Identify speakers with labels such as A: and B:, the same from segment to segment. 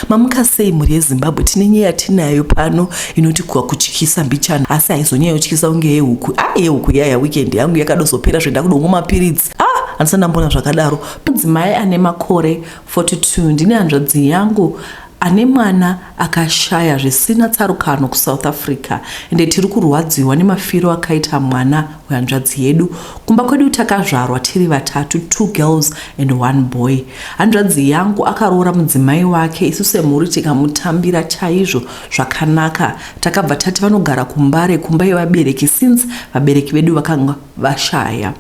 A: Mamuka sei mhuri yeZimbabwe? Tine nyaya yatinayo pano inoti kuwa kutyisa mbichana, asi haizonyanya kutyisa kunge yehuku. Ah, yehuku yaya weekend yangu yakadozopera zvendakudongo mapiritsi. Ah, handisati ndamboona zvakadaro. Mudzimai ane makore 42 ndine hanzvadzi yangu ane mwana akashaya zvisina tsarukano kuSouth Africa ende tiri kurwadziwa nemafiro akaita mwana wehanzvadzi yedu. Kumba kwedu takazvarwa tiri vatatu, two girls and one boy. Hanzvadzi yangu akaroora mudzimai wake, isu semhuri tikamutambira chaizvo zvakanaka. Takabva tati vanogara kuMbare kumba yevabereki since vabereki vedu vakanga vashaya.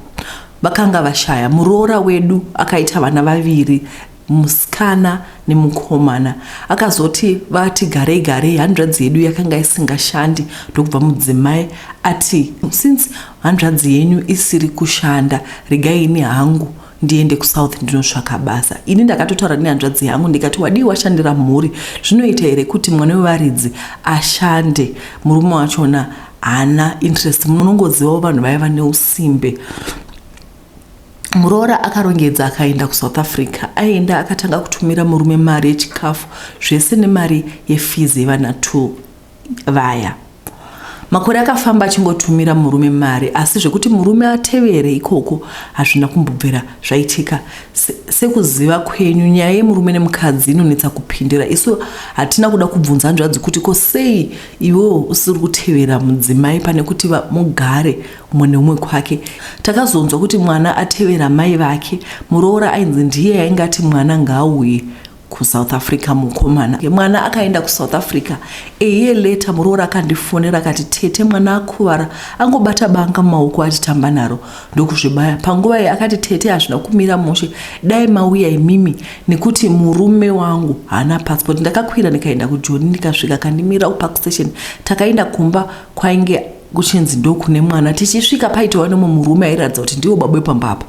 A: Vakanga vashaya. Muroora wedu akaita vana vaviri, musikana nemukomana. Akazoti vati garei garei, hanzvadzi yedu yakanga isingashandi, ndokubva mudzimai ati since hanzvadzi yenyu isiri kushanda, regai ini hangu ndiende kuSouth ndinotsvaka basa. Ini ndakatotaura nehanzvadzi yangu ndikati wadii washandira mhuri, zvinoita here kuti mwana wevaridzi ashande? Murume wachona haana interest, munongozivawo vanhu vaiva neusimbe. Muroora akarongedza akaenda kuSouth Africa. Aenda akatanga kutumira murume mari yechikafu zvese nemari yefizi yevana 2 vaya. Makore akafamba achingotumira murume mari, asi zvekuti murume atevere ikoko hazvina kumbobvira zvaitika. Sekuziva kwenyu, nyaya yemurume nemukadzi inonetsa kupindira. Isu hatina kuda kubvunza hanzvadzi kuti ko sei iwewo usiri kutevera mudzimai pane kuti mugare umwe neumwe kwake. Takazonzwa kuti mwana atevera mai vake. Muroora ainzi ndiye aingati mwana ngaauye kuSouth Africa mukomana. Mwana akaenda kuSouth Africa. A year later muroora akandifonera akati tete mwana akuvara, angobata banga mumaoko achitamba naro ndokuzvibaya. Panguva iyi akati tete hazvina kumira mushe, dai mauya imimi nekuti murume wangu haana passport. Ndakakwira ndikaenda kuJoni ndikasvika akandimira kupark station. Takaenda kumba kwainge kuchinzi ndokune mwana. Tichisvika paitova nemumwe murume airatidza kuti ndiwo baba wepamba apa.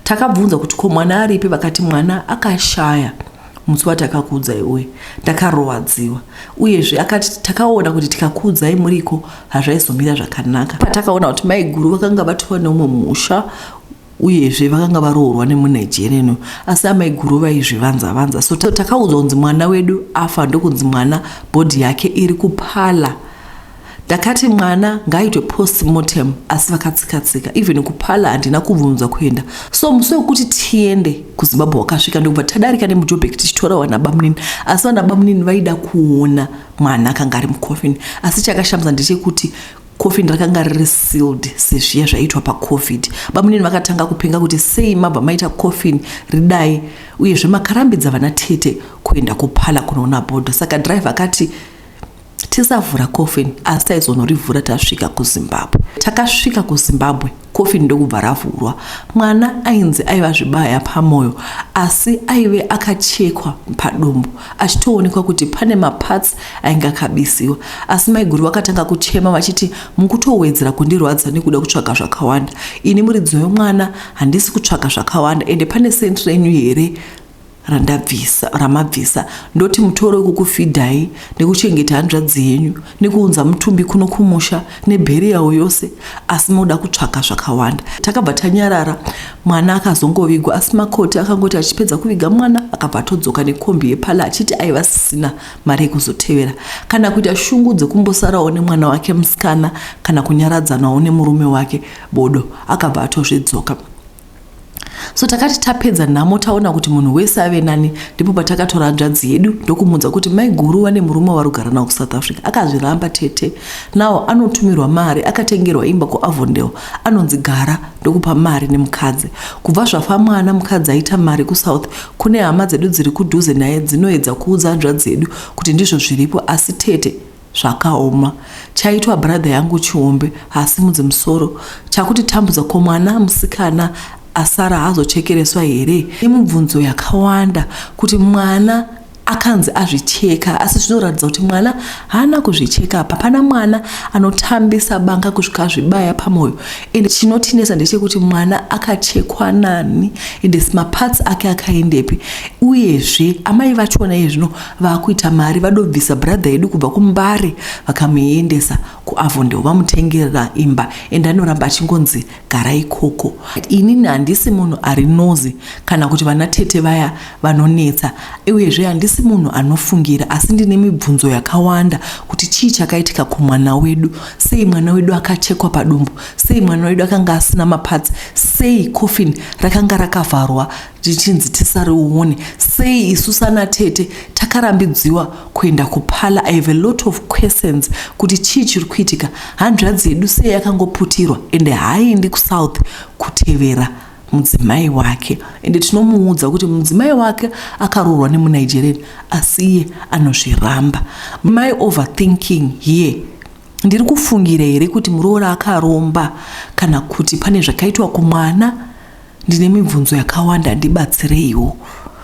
A: Takabvunza kuti ko mwana aripi, vakati mwana akashaya musi watakakuudzai uye ndakarowadziwa. Uyezve akati takaona kuti tikakuudzai muriko hazvaizomira zvakanaka. Patakaona kuti maiguru vakanga vatova neumwe musha uyezve vakanga varoorwa nemuNigerian, asi amaiguru vaizvivanza vanza. So takaudzwa kunzi mwana wedu afa, ndokunzi mwana bhodhi yake iri kupala. Ndakati mwana ngaaitwe postmortem, asi vakatsika-tsika. Even kupala handina kubvunzwa kuenda. So musi wekuti tiende kuZimbabwe wakasvika, ndokubva tadarika nemuJobek tichitora vana bamunini, asi vana bamunini vaida kuona mwana akanga ari mucoffin. Asi chakashamisa ndechekuti coffin rakanga riri sealed sezviya zvaiitwa paCovid. Bamunini vakatanga kupenga kuti sei mabva maita coffin ridai, uyezve makarambidza vana tete kuenda kupala kunoona bhodho. Saka driver akati tisavhura coffin, asi taizonorivhura tasvika kuZimbabwe. Takasvika kuZimbabwe, coffin ndokubva ravhurwa. Mwana ainzi aiva zvibaya pamoyo, asi aive akachekwa padumbu achitoonekwa kuti pane maparts ainge akabisiwa. Asi maiguru vakatanga kuchema vachiti mukutowedzera kundirwadza nekuda kutsvaga zvakawanda. Ini muridzi wemwana handisi kutsvaga zvakawanda, ende pane senti renyu here randabvisa ramabvisa? Ndoti mutoro wekukufidhai nekuchengeta hanzvadzi yenyu nekuunza mutumbi kuno kumusha nebheriyawo yose, asi moda kutsvaka zvakawanda. Takabva tanyarara. Mwana akazongovigwa, asi makoti akangoti achipedza kuviga mwana akabva atodzoka nekombi yepala achiti aiva sisina mari yekuzotevera kana kuita shungu dzekumbosarawo nemwana wake musikana kana kunyaradzanawo nemurume wake bodo. Akabva atozvidzoka. So takati tapedza nhamo taona kuti munhu wese ave nani, ndipo patakatora hanzvadzi yedu ndokumudza kuti maiguru vane murume wavari nawo kuSouth Africa. Akazviramba tete. Now anotumirwa mari, akatengerwa imba kuAvondale, anonzi gara ndokupa mari nemukadzi. Kubva zvafa mwana, mukadzi aita mari kuSouth. Kune hama dzedu dziri kudhuze naye dzinoedza kuudza hanzvadzi yedu kuti ndizvo zviripo, asi tete zvakaoma. Chaitwa brother yangu chihombe haasimudzi musoro, chakutitambudza. Ko mwana musikana asara haazochekereswa here? Imubvunzo yakawanda kuti mwana akanzi azvicheka, asi zvinoratidza kuti mwana haana kuzvicheka. Hapana mwana anotambisa banga kusvika azvibaya pamoyo. Ende chinotinetsa ndechekuti mwana akachekwa nani, ende maparts ake akaendepi? Uyezve amai vachona iye zvino vakuita mari, vadobvisa brother yedu kubva kuMbare vakamuendesa kuAvondale, vamutengera imba, ende anoramba achingonzi gara ikoko. Inini handisi munhu ari nosy kana kuti vana tete vaya vanonetsa, uyezve handisi Handisi munhu anofungira asi ndine mibvunzo yakawanda kuti chii chakaitika kumwana wedu. Sei mwana wedu akachekwa padumbu? Sei mwana wedu akanga asina maparts? Sei coffin rakanga rakavharwa richinzi tisarione? Sei isu sana tete takarambidziwa kuenda kuparlour? I have a lot of questions kuti chii chiri kuitika. Hanzvadzi yedu sei yakangoputirwa ende haaendi kuSouth kutevera mudzimai wake? Ende tinomuudza kuti mudzimai wake akaroorwa nemuNigerian, asi iye anozviramba. My overthinking here? Ndiri kufungira here kuti muroora akaromba kana kuti pane zvakaitwa kumwana? Ndine mibvunzo yakawanda, ndibatsireiwo.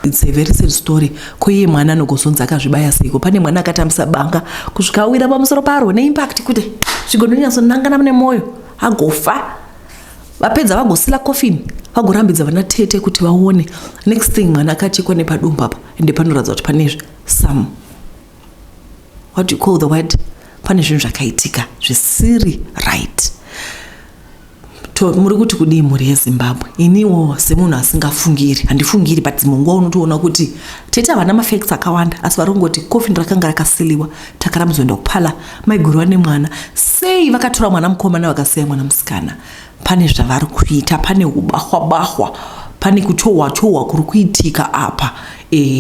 A: It's a very sad story. Ko iye mwana anogozonzi akazvibaya seiko? Pane mwana akatambisa banga kusvika awira pamusoro paro neimpact kuti zvigononyatsonangana nemwoyo, agofa. Vapedza vagoseala coffin, vagorambidza vana tete kuti vaone. Next thing, mwana akachekwa nepadumbu apa, ende panoratidza kuti pane some, what do you call the word, pane zvinhu zvakaitika zvisiri right. To muri kuti kudii, mhuri yeZimbabwe? Iniwo semunhu asingafungiri, handifungiri, but dzimwe nguva unotoona kuti tete havana mafacts akawanda, asi vari kungoti coffin rakanga rakasealiwa, takarambidzwa kuenda kuparlour. Maiguru nemwana, sei vakatora mwana mukomana vakasiya mwana musikana? Pane zvavari kuita, pane ubahwa bahwa, pane kutohwa tohwa kuri kuitika apa.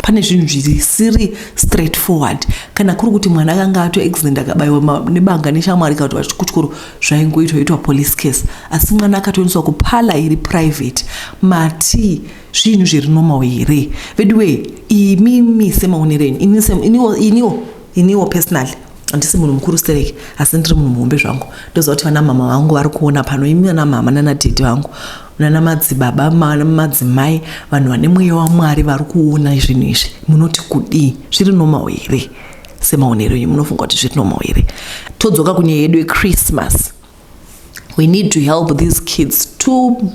A: Pane zvinhu zvisiri straight forward. Kana kuri kuti mwana akanga ato accident, akabayiwa nebanga neshamwari kana kuti vachikutyoro, zvaingoitwa itwa police case, asi mwana akatoendeswa kuparlour iri private. Mati zvinhu zviri normal here, veduwe? Imimi semaonero enyu, iniwo personally handisi munhu mukuru stereki, asi ndiri munhu muhombe zvangu. Ndoziva kuti vana mama vangu vari kuona pano. Imi vana mama nanadhedhi vangu, nana madzibaba, madzimai, vanhu vane mweya waMwari vari kuona zvinhu izvi, munoti kudii? Zviri normal here? Semaonero enyu, munofunga kuti zviri normal here? Todzoka kunyaya yedu yeChristmas. We need to help these kids, two,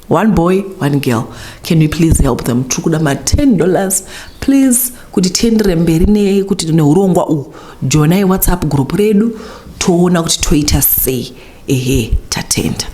A: one boy, one girl. Can we please help them? Tiri kuda ma$10, please, kuti tiendere mberi nekuti neurongwa uhu. Joinai WhatsApp group redu, toona kuti toita sei. Ehe, tatenda.